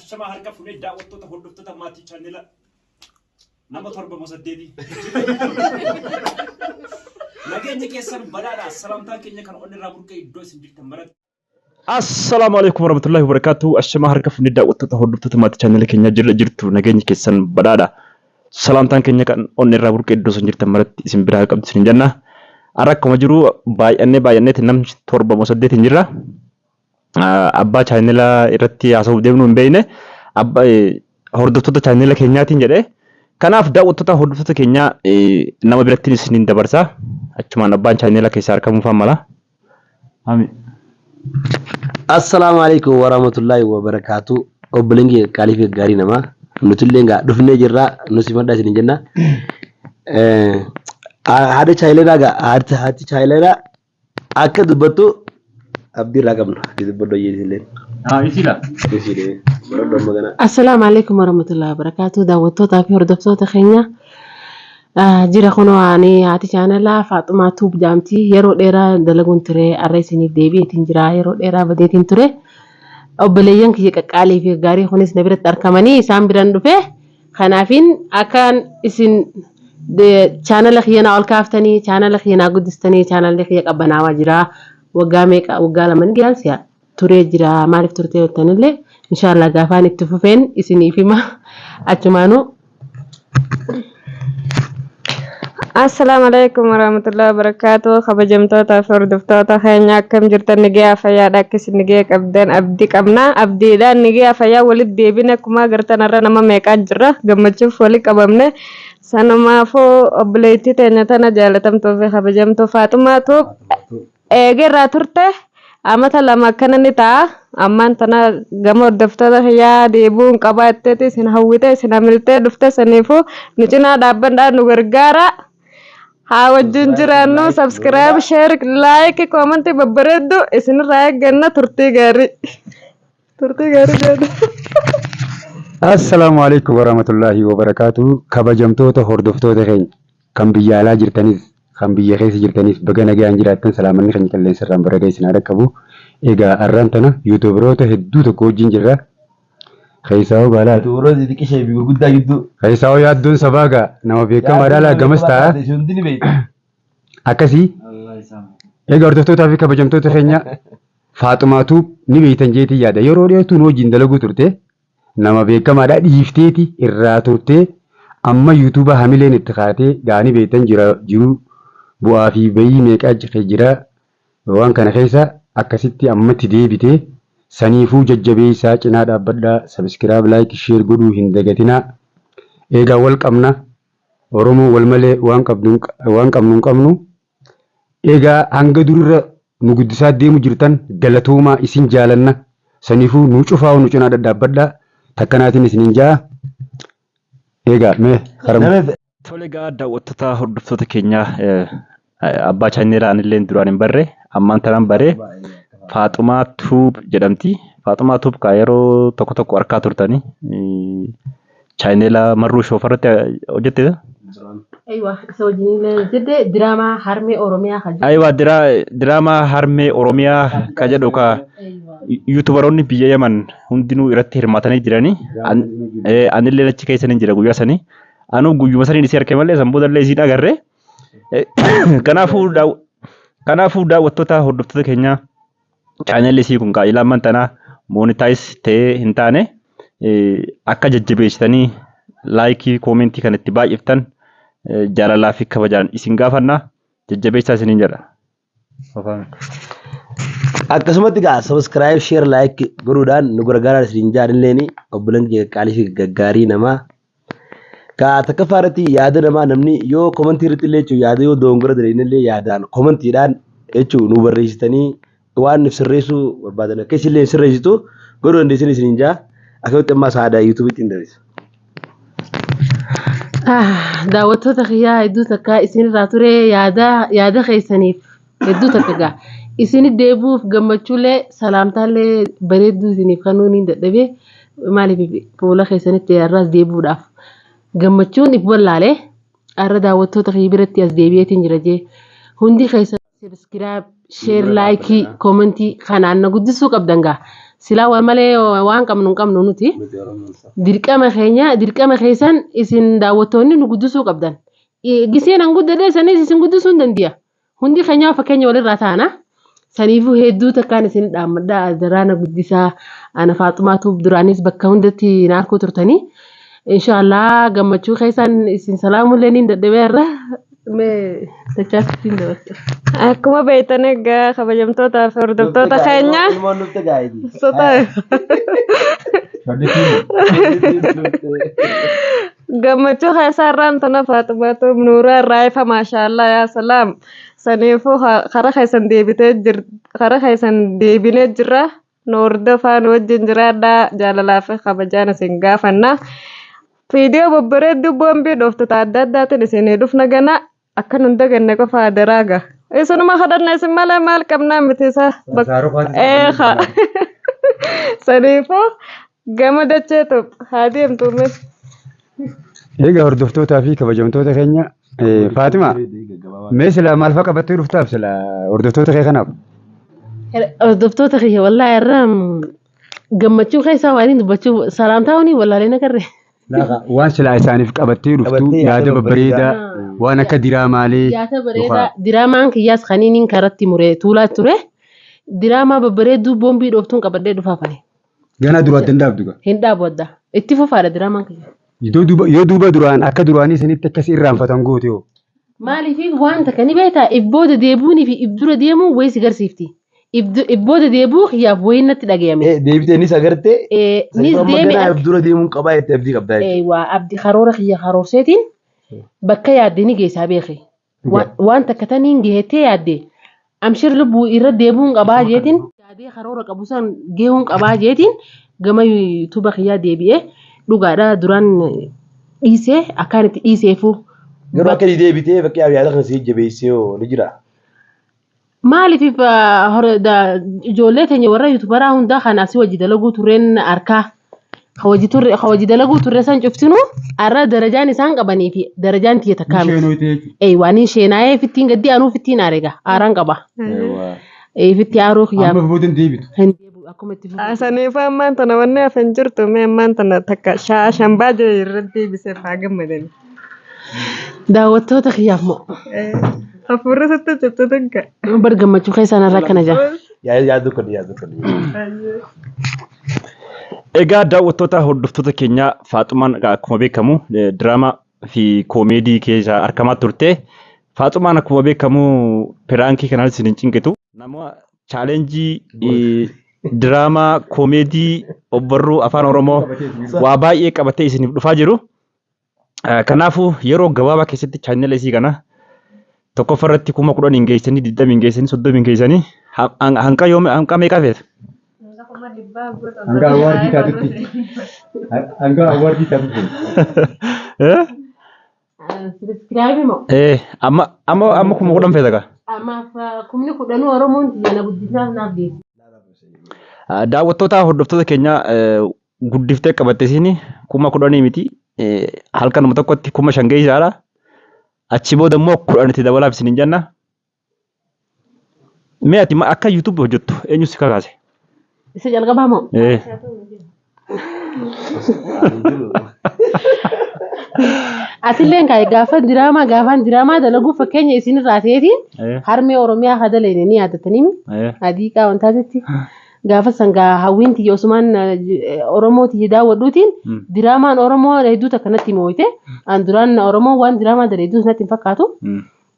Ashamaa harka fuunee daawwattoota hordoftoota maatii chaanela nama torba moo saddeeti. Nageenya keessan badhaadha. Salaamtaan keenya kan onni irraa burqee iddoo isin jirtan maratti. Assalaamu alaikum warahmatullahi wabarakatuh. Ashamaa harka fuunee daawwattoota hordoftoota maatii chaanela keenyaa jirra jirtu nageenya keessan badhaadha. Salaamtaan keenya kan onni irraa burqee iddoo isin jirtan maratti isin biraa qabdu isin jenna. Har'a akkuma jiru baay'annee baay'anneeti namni torba moo saddeet hin jirra. Abbaa chaanela irratti haasa'uuf deemnu hin beekne hordoftoota chaanela keenyaatiin jedhee. Kanaaf daawwattoota hordoftoota keenyaa nama birattiin isiniin dabarsa. Achumaan abbaan chaanela keessaa argamuu faan mala. Ami. Assalaamu alaikum warahmatullahi wabarakaatu. Obboleen kiyya qaalii fi gaarii namaa. Nutillee egaa dhufnee jirra. Nu simadhaa isin jenna. Haadha chaayileedhaa egaa haati chaayileedhaa akka dubbattu abdii irraa qabna. Ati dubbadhu ayyee isillee. Ah, isiidha. Isiidha. Baradhu amma kana. Assalaamu alaikum warahmatullahi wabarakatuh. Daawwattootaa fi hordoftoota keenya jira kunoo ani haati chaanalaa Faaxumaa Tuub jaamti yeroo dheeraa dalaguun ture har'a isiniif deebi'eetiin jira yeroo dheeraa badeetiin ture. Obboleeyyan kiyya qaqqaalii fi gaarii kunis na biratti argamanii isaan biran dhufe. Kanaafin akkaan isin chaanala kiyya naa ol kaaftanii chaanala kiyya naa guddistanii chaanalli kiyya qabbanaawaa jira. Waggaa meeqa waggaa lama ni ga'an si'a turee jira maaliif turtee jettanillee inshaallah gaafaan itti fufeen isiniif hima achumaanuu. Assalaamu alaikum warahmatullahi wabarakatuh. Kabajamtoota fi hordoftoota keenya akkam jirtan nagayaa fayyaadha akka isin nagaya qabdan abdii qabna. Abdiidhaan nagayaa fayyaa walitti deebine akkuma agartan har'a nama meeqaa jirra gammachuuf walitti qabamne. Sanumaafuu obboleettii teenya tana jaalatamtuu fi kabajamtuu Faaxumaa Tuub eega irraa turte amata 2 akkana ni ta'a. Ammaan tana gama hordoftoota kiyyaa deebi'uun qabaa jetteeti isin hawwite isin hamiltee dhufte saniifuu nu cinaa dhaabbadhaa nu gargaara. Haa wajjin jiraannu subscribe, share, like, comment babbareeddu isinirraa eegganna turtii gaarii. Turtii gaarii gaarii. Assalaamu alaikum warahmatullaahi wabarakaatu. Kabajamtoota hordoftoota keenya kan biyya alaa jirtanis kan biyya keessa jirtanis baga nagaan jiraattan salaamanni keenya qilleensa irraan baradee isin haa dhaqqabu. Egaa arraan tana yuutuubaroota hedduu tokko wajjin jirra. Keessaa'oo gaalaati. Yuutuubaroota xixiqqishee fi gurguddaa gidduu. Keessaa'oo yaaddoon sabaa gaa nama beekamaadhaa laa gamas ta'a. Isin hundi ni beektu. Akkasii. Egaa hordoftootaa fi kabajamtoota keenya Faaxumaa Tuub ni beektan jeetii yaada. Yeroo dheertuu nu wajjin dalaguu turte. Nama beekamaadha dhiifteeti irraa turtee amma yuutuuba hamileen itti kaatee gaa ni beektan jira jiruu bu'aa fi bayii meeqa jira waan kana keessa akkasitti ammatti deebite saniifuu jajjabeessaa cinaa dhaabbadhaa sabiskiraab laayik sheer godhuu hin dagatinaa eegaa wal qabna Oromoo wal malee waan qabdu waan qabnu hin qabnu Egaa hanga durirra nu guddisaa deemu jirtan galatoomaa isin jaalanna. Saniifuu nu cufaa'u nu cinaa dhadhaabbadhaa. Takkanaatiin isiniin ja'a. Egaa mee karam. Tole egaa daawwattoota hordoftoota keenyaa abbaa chaaneelaa anillee duraan hin barre ammaan tanaan bare Faaxumaa Tuub jedhamti. Faaxumaa Tuub kaa yeroo tokko tokko arkaa turtanii Chaayinela Marruu Show irratti hojjette. Aywa isa wajjin illee hojjedhe diraamaa harmee Oromiyaa kan jedhu. Aywa diraamaa harmee Oromiyaa ka jedhu ka yuutubaroonni biyya Yaman hundinuu irratti hirmaatanii jiranii. Anillee achi keessa ni jira guyyaa sanii. Anuu guyyuma saniin isii arke malee san boodallee isiin agarre. Kanaafuu daawwattoota hordoftoota keenyaa chaanelli isii kun qaa'ilaa amman tanaa moonitaayis ta'ee hin taane akka jajjabeessitanii laayikii koomentii kan itti baay'iftan jaalalaa fi kabajaan isin gaafanna jajjabeessaa isiniin jedha. Akkasumatti egaa subscribe, share, like godhuudhaan nu gargaaraa isiniin jaalilleeni obboleen kiyya qaalii fi gaggaarii namaa. Kaa takkaffaa irratti yaada namaa namni yoo komantii irratti illee jechuun yaada yoo dogongora dalagne illee yaadaan komantiidhaan jechuun nu barreessitanii waan nuuf sirreessuu barbaadan akka isin illee sirreessitu godhuu dandeessan isiniin jaa akkamitti ammaas aadaa yuutuubiitti hin dabarsa. Daawwattoota kiyyaa hedduu takka isinirraa ture yaada yaada keessaniif hedduu takka gaa isin deebi'uuf gammachuulee salaamtaallee bareedduu isiniif kennuun hin dadhabee maaliif fuula keessanitti har'aas deebi'uudhaaf gammachuun if wallaale har'a daawwattoota kiyya biratti as deebi'eetiin jira jee hundi keessan Subscribe, share, like, comment kanaan na guddisuu qabdan gaa. Silaa wal malee waan qabnu hin qabnu nuti. Dirqama keenya dirqama keessan isin daawwattoonni nu guddisuu qabdan. Giseen an guddadhe sanis isin guddisuu hin dandi'a. Hundi keenyaa fakkeenya walirraa taana. Saniifuu hedduu takkaan isin dhaammadha adaraa na guddisaa ana Faaxumaa Tuub duraanis bakka hundatti na arkuu turtanii. Inshaallah gammachuu keessaan isin salaamullee niin dadhabee irra mee dachaas ittiin dabarsa. Akkuma beektan egaa kabajamtootaa fi hordoftoota keenya. Ilmoon dhufte gaa'idi. Sotaa. Gammachuu keessaa irraan tana Faaxumaatu Nuuraa irraa ifa maashaallaa yaa salaam. Saniifuu kara keessan deebitee jir kara keessan deebinee jirra. Nu hordofaa nu wajjin jiraadhaa jaalalaa fi kabajaan isin gaafanna. Viidiyoo babbareedduu boombii dhooftu ta adda addaatiin isinii dhufna gana akka nun daganne qofa adaraa ga. Isinuma kadhanna isin malee maal qabnaa miti isa. Eeha. Saniifuu gama dacheetu haa deemtu mee. Egaa hordoftootaa fi kabajamtoota keenya Faatima mee silaa maal fa'a qabattee dhuftaaf silaa hordoftoota kee kanaaf? Hordoftoota kiyya wallaahi irra gammachuu keessaa waan hin dubbachuu salaamtaa wani wallaalee nagarre. Laaqa waan silaa isaaniif qabattee dhuftu Qabattee yaada yaada babbareedaa. babbareedaa waan akka diraamaalee Yaada bareedaa diraamaan kiyyaas kaniiniin karatti muree tuulaa ture. Diraamaa babbareedduu boombii dhooftuun qabadhee dhufaafani. Ganaa duraa adda hin dhaabdu gaa. Hin dhaabu adda. Itti fufaadha diraamaan kiyya. Yoo duuba yoo duuba duraan akka duraanii sanitti akkas irraanfatan goote hoo. Maaliif waan takka ni beektaa if booda deebuunii fi if dura deemuun wayii si garsiifti. If booda deebuu kiyyaaf wayiin natti dhagayame. Eh, deebitee nis agartee Eh, Nis saniif amma deeme ganaa if dura deemuun qabaa jettee abdii qabdaa jechuudha. Eewwa abdi karoora kiyya karoorseetiin bakka yaadde ni geessaa beeki. Waan takka taniin geettee yaadde amshir lubbuu irra deebi'uun qabaa jeetiin yaadee karoora qabu san geehuun qabaa jeetiin gama yuutuuba kiyyaa deebi'ee dhugaadha duraan dhiisee akkaan itti dhiiseefuu. Garuu akka inni deebitee fakkeenyaaf yaada kana si jajjabeessee hoo ni jiraa? Maaliif ijoollee teenya warra yuutubaraa hundaa kan asii wajji dalaguu tureen harkaa ka wajji turre ka wajji dalaguu turre san cuftinuu har'a darajaan isaan qabanii fi darajaan tiyya takkaa miti. Isheenooyte jechuudha. Ee waan hin sheenaa'ee fittiin gaddi anuu fittiin aarega aaraan qaba. Ee fitti aaruu kiyyaaf Amma booda hin deebitu. hin deebi'u akkuma itti fufu. Saniifuu ammaan tana wanni hafe hin jirtu mee ammaan tana takka shambaa jee irratti deebiseef haa gammadani. Daawwattoota kiyyaaf moo Hafuurri sitti jirtu tinka. bar gammachuu keessaan irra akkana jira. Yaaddu kun yaaddu kun. Egaa daawwattoota hordoftoota keenyaa Faaxumaan egaa akkuma beekamu diraamaa fi koomeedii keessa argamaa turte. Faaxumaan akkuma beekamu piraankii kanaan isin hin cinqitu. Nama chaalenjii diraamaa koomeedii obbarruu afaan Oromoo waa baay'ee qabatee isiniif dhufaa jiru. Kanaafuu yeroo gabaabaa keessatti chaanala isii kana tokkoffaa irratti 10,000 hin geessanii, 20 hin geessanii, 30 hin geessanii hanqa yoom hanqa meeqa feeta? Hanga awwaardii taatutti. Hanga awwaardii taatutti. Eh? Sabiskiraayibii moo? Eh, amma amma amma 10,000 feeta kaa? Ammaaf 10,000 Oromoon tiyya na guddisnaaf naaf geessi. Daawwattoota hordoftoota keenya guddiftee qabatte isiin 10,000 miti halkanuma tokkotti 5,000 geessaadha. Achi booda immoo 10 itti dabalaaf isin hin jenna. Mee ati akka YouTube hojjettu eenyu si kakaase? Isa jalqabaa moo? Eh. Atilleen kaa'e gaafa diraamaa gaafaan diraamaa dalaguu fakkeenya isinirraa ta'eetiin Eh. harmee Oromiyaa haa daleene ni yaadatanii Eh. hadiiqaa wantaatitti. Gaafa san gaa hawwiin tiyya osumaan Oromoo tiyya daawwadhuutiin diraamaan Oromoo hedduu takka natti mooyte. An duraan Oromoo waan diraamaa dale hedduu natti hin fakkaatu.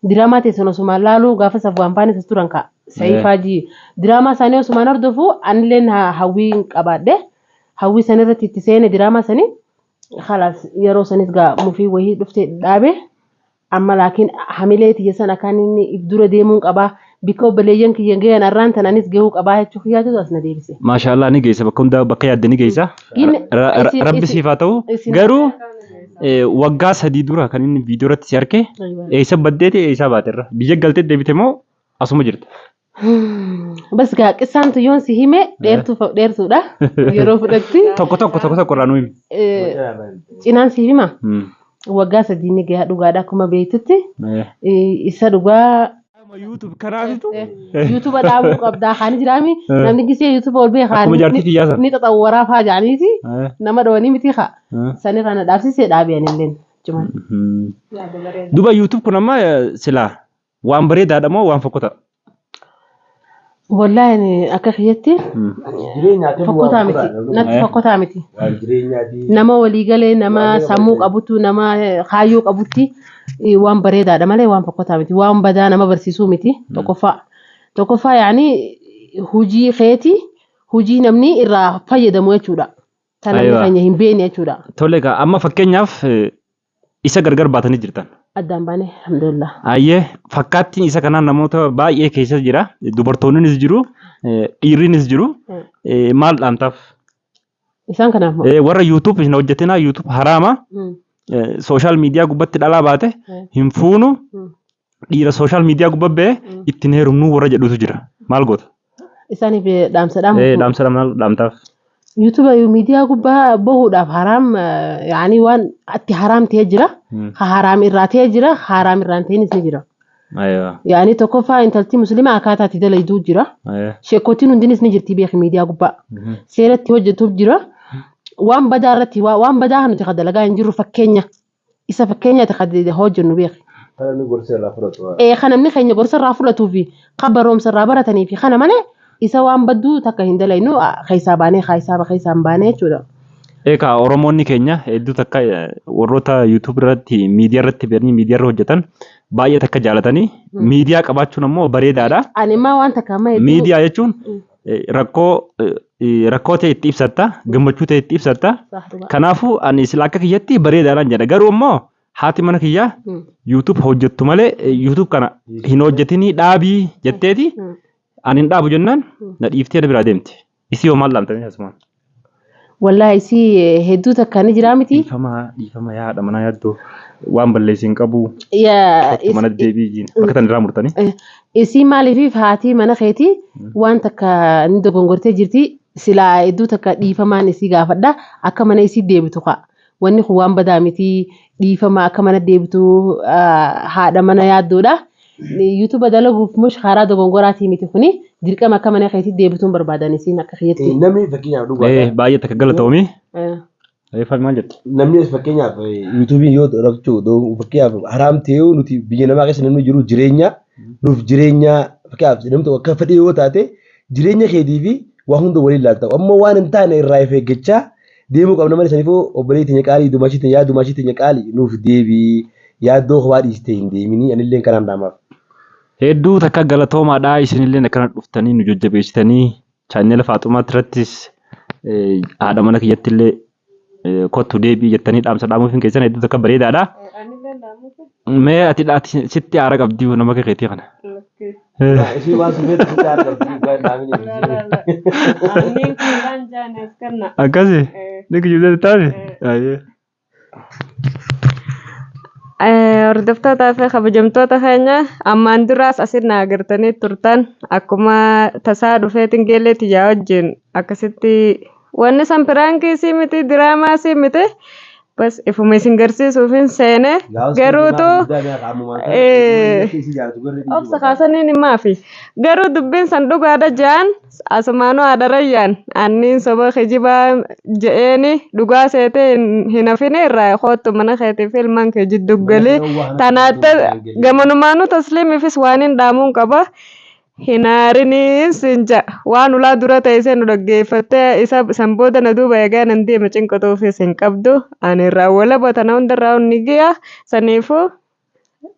Diraamaa teessan osumaan laaluu gaafa safwaan faanis as turan kaa. Sayifaa ji diraamaa isaanii osumaan hordofu anilleen hawwii qabaadhe. Hawwii san irratti itti seene diraamaa sanii. Khalaas yeroo sanis gaa mufii wayii dhufte dhaabe. Amma laakiin hamilee tiyya san akkaan inni if dura deemuun qabaa bikka obboleeyyan kiyya gayan arraan tan anis gahuu qabaa jechuu kiyyaatitu as na deebise. Maashaallah ni geessa bakka hundaa bakka yaadde ni geessa. Gin isin Rabbi isin siif haa ta'u. isin Garuu waggaa 3 dura kan inni viidiyoo irratti si arke eessa baddeeti eessaa baaterra biyya galtee deebite moo asuma jirta? Bas gaa qissaan tun yoon si hime dheertuu dheertuudha yeroo fudhatti. Tokko tokko tokko tokko irraa nu himi. Cinaan siif hima waggaa 3 ni gahaa dhugaadha akkuma beektutti isa dhugaa. YouTube kanaafitu. Yuutuuba dhaabuu qabdaa kaani jiraami namni gisee yuutuuba ol beekaa Akkuma jaartii kiyyaa sana. ni xaxawwaraa faa jedhaniiti nama dhawanii miti kaa sanirraa na dhaabsisee dhaabe anilleen cimaan. Duba YouTube kun amma silaa waan bareedaadha moo waan fokkotaa? Wallaahi ani akka kiyyatti Jireenya akka fokkotaa miti. Natti fokkotaa miti. Waan jireenyaati. Nama walii galee nama sammuu qabutu nama kaayyoo qabutti waan bareedaadha malee waan fokkotaa miti. Waan badaa nama barsiisuu miti tokkoffaa. Tokkoffaa yaani hojii keeti hojii namni irraa fayyadamu jechuudha. Tan namni Aywa. keenya hin beekne jechuudha. Tole egaa amma fakkeenyaaf isa gargar baatanii jirtan. Addaan baane alhamdulillah. Ayyee fakkaattiin isa kanaa namoota baay'ee keessa jira. Dubartoonnis jiru, dhiirrinis jiru. Maal dhaamtaaf? Isaan kanaaf moo? Warra YouTube hin hojjetinaa YouTube haraama. Sooshaal miidiyaa gubbatti dhalaa baate hin fuunu. Dhiira sooshaal miidiyaa gubbaa ba'e ittiin heerumnuu warra jedhutu jira. Maal goota? Isaaniif dhaamsa dhaamu. Dhaamsa maal dhaamtaaf? YouTube miidiyaa gubbaa bahuudhaaf haraam yaani waan itti haraam ta'ee jira. Ka haraam irraa ta'ee jira, haraam irraa hin ta'inis ni jira. Yaani tokkoffaa intalti musliimaa akkaataa itti dalayduu jira. Sheekkotiin hundinis ni jirti beeki miidiyaa gubbaa. Seeratti hojjetuuf jira. Waan badaa irratti waan badaa nuti ka dalagaa hin jirru fakkeenya. Isa fakkeenya ka hojjennu beeki. Kan namni gorsa irraa fudhatu. Kan namni keenya gorsa irraa fudhatuu fi kan barumsa irraa baratanii fi kana malee isa waan badduu takka hin dalaynu keessaa baanee keessaa keessaa hin baanee jechuudha. Egaa Oromoonni keenya hedduu takka warroota YouTube irratti miidiyaa irratti bahanii miidiyaa irra hojjetan baay'ee takka jaalatanii miidiyaa qabaachuun ammoo bareedaadha. Ani immoo waan takka amma hedduu. Miidiyaa jechuun rakkoo rakkoo ta'e itti ibsatta gammachuu ta'e itti ibsatta. Kanaafuu ani sila akka kiyyatti bareedaadhaan jedha garuu immoo haati mana kiyyaa YouTube hojjettu malee YouTube kana hin hojjetinii dhaabii jetteeti ani hin dhaabu jennaan na dhiiftee na biraa deemti. Isii hoo maal dhaamtanii asumaan? Wallaahi isii hedduu takka ni jiraa miti. Dhiifama dhiifama yaa haadha manaa yaaddoo waan balleessi hin qabu. Yaa Mana deebii jiin bakka tan irraa murtanii. Isii maaliif haati mana keetii waan takka ni dogongortee jirti silaa hedduu takka dhiifamaan isii gaafadha akka mana isii deebitu ka'a. Wanni kun waan badaa miti dhiifama akka mana deebitu haadha mana yaaddoodha. YouTube dalaguuf mush karaa dogongoraatii miti kuni dirqama akka mana keetii deebituun barbaadan isiin akka kiyyatti. Namni fakkeenyaaf dhugaadha. Baay'ee takka galatoomi. Faal maal jette? Namni fakkeenyaaf yuutuubiin yoo rakkoo fakkeenyaaf haraam ta'ee nuti biyya namaa keessa namni jiru jireenya nuuf jireenya fakkeenyaaf namni tokko akka fedhii yoo taate jireenya keetii fi waa hunda waliin ilaalta. Ammoo waan hin taane irraa of eeggachaa deemuu qabna malee saniifuu obboleettii teenya qaalii dumaashii teenya yaa dumaashii teenya qaalii nuuf deebii yaaddoo kophaa dhiistee hin deeminii anillee kanaan dhaamaaf. Hedduu takka galatoomaadha isinillee akkana dhuftanii nu jajjabeessitanii chaanela Faaxumaa irrattis haadha mana kiyyatti illee kottu deebii jettanii dhaamsa dhaamuuf keessan hedduu takka bareedaadha. Mee ati ati sitti aara qabdi nama keetii kana. Ishii waan sufeetu sitti aara qabdi dhugaa dhaamini. Anneen kuulaan jaaneef kenna. Akkasi ni kijibdee taate. Hordoftootaa fi kabajamtoota keenya ammaan duraas asin na agartanii turtan akkuma tasaa dhufeetiin geellee tiyyaa wajjin akkasitti wanni san piraankii sii miti diraamaa sii miti bas ifuma isin garsiisuufin seene garuutu obsa kaasaniin himaafi garuu dubbiin san dhugaadha ja'an asumaanuu haadharayyaan anniin soba kijibaa je'eeni dhugaa seetee hin hafine irraa koottu mana keetii fi ilmaan kee jiddu galii tanaatte gamanumaanuu tasliimiifis waan hin dhaamuun qaba. Hin aariniin siin ja'a waan ulaa dura ta'e ishee nu dhaggeeffattee isa san booda na duuba eegaa nan deema cinqatuufis hin qabdu ani irraa walaba tana hundarraa ni giya saniifuu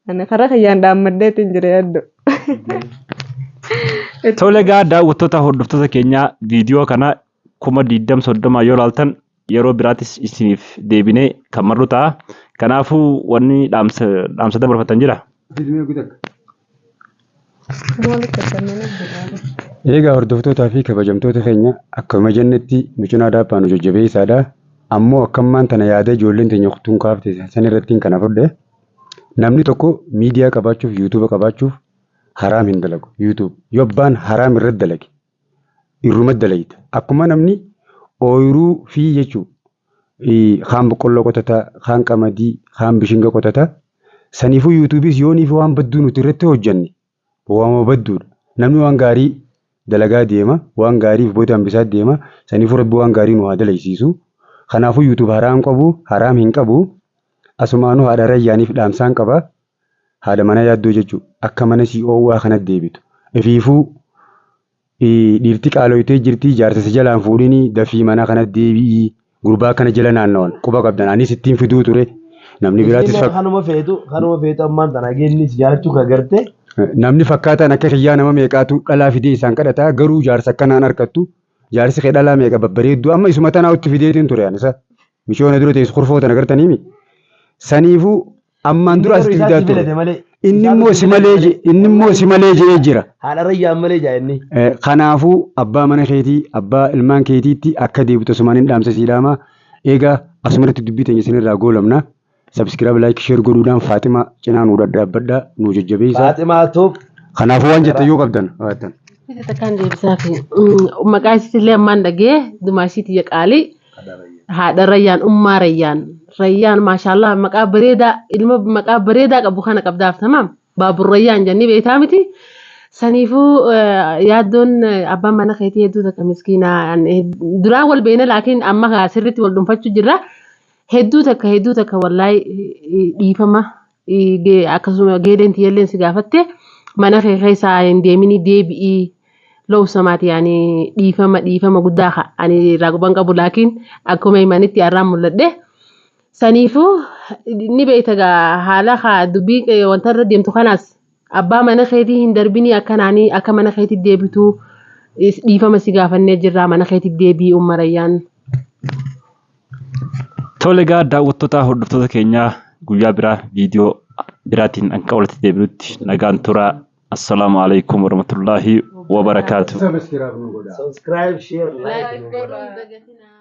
ani karaa kiyyaan dhaammadheetiin jira yaaddu. Tole egaa daawwattoota hordoftoota keenyaa viidiyoo kana 20,000 30 yoo ilaaltan yeroo biraatis isiniif deebinee kan marru ta'a. Kanaafuu wanni dhaamsa dhaamsa dabarfatan jira. Egaa hordoftootaa fi kabajamtoota keenya akkuma jennetti nu cinaa dhaabbaa nu jajjabeessaadha. Ammoo akkammaan tana yaada ijoolleen teenya kutuun kaafte san irratti kana fudhe namni tokko miidiyaa qabaachuuf yuutuuba qabaachuuf haraam hin dalagu. Yuutuub yoo abbaan haraam irratti dalage irruma dalayta. Akkuma namni ooyiruu fi jechuu kaan boqqolloo qotata, kaan qamadii, kaan bishinga qotata. Saniifuu yuutuubis yoonii fi waan badduu nuti irratti hojjenne Waanuma badduudha. Namni waan gaarii dalagaa deema. Waan gaariif booda hambisaa deema. Saniifuu Rabbi waan gaarii nu haa dalaysiisu. Kanaafuu YouTube haraam qabu, haraam hin qabu. Asumaanuu haadha Rayyaaniif dhaamsaan qaba. Haadha mana yaaddoo jechuudha. Akka mana sii oowwaa kanatti deebitu. Ifiifuu Dhiirti qaaloytee jirtii jaarsa si jalaan fuudhinii dafii mana kana deebi'ii gurbaa kana jala naannawan quba qabdan anis ittiin fiduu ture namni biraatis Isiin fak kanuma feetu kanuma feetu ammaan tana hageenni si jaalachuu kan garte namni fakkaataan akka kiyyaa nama meeqaatu dhalaa fidee isaan kadhataa garuu jaarsa akkanaan harkattu jaarsi kee dhalaa meeqa babbareedduu amma isuma tanaa itti fideetiin ture ani isa mishoo na dura teessu kurfoo tana gartaniimi saniifuu Ammaan Inni dura garuu asitti isaatti fidaa ture. filate malee. Inni Isaatu immoo itti si filate malee malee. je- inni immoo Wallaahi si malee je'ee jira. Haadha rayyaan malee jaa inni. Eh, Kanaafuu abbaa mana keetii abbaa ilmaan keetiitti akka deebitu asumaan hin dhaamsa sii dhaama. Egaa asumarratti dubbii teenya isinirraa goolabna. Subscribe, like, share godhuudhaan Faaxima cinaa nuu dhadhaabbadhaa nuu jajjabeessaa. Faaximaa Tube Kanaafuu waan jettan yoo qabdan. Qabaattan. Ita takkaan deebisaafi. Maqaa isiitillee ammaan dhagee dumaashii tiyya qaalii. Haadha Rayyaan ummaa Rayyaan. Rayyaan maashaallah maqaa bareedaa ilma maqaa bareedaa qabu kana qabdaaf tamaam. Baabur Rayyaan jennee beektaa miti. Saniifuu yaaddoon abbaan mana keetii hedduu takka miskiina. Duraan wal beekna laakiin amma kaa sirriitti wal dhuunfachuu jirra. Hedduu takka hedduu takka wallaahi dhiifama akkasuma geedeen tiyyalleen si gaafatte mana kee keessaa hin deeminii deebi'ii low samaati yaani dhiifama dhiifama guddaa ka ani irraa quban qabu laakiin akkuma himanitti har'aan mul'adhe saniifuu ni beekta gaa haala kaa dubbii wanta irra deemtu kanaas abbaa mana keetii hin darbinii akkanaanii akka mana keetii deebituu dhiifama si gaafannee jirraa mana keetii deebii umma rayyaan. Tole egaa daawwattoota hordoftoota keenyaa guyyaa biraa viidiyoo biraatiin akka walitti deebinutti nagaan turaa. Assalaamu alaikum warahmatullaahi wabarakaatuh. Subscribe nu godhaa. Subscribe, share, like Like nu godhuun godhaa. dagatinaa.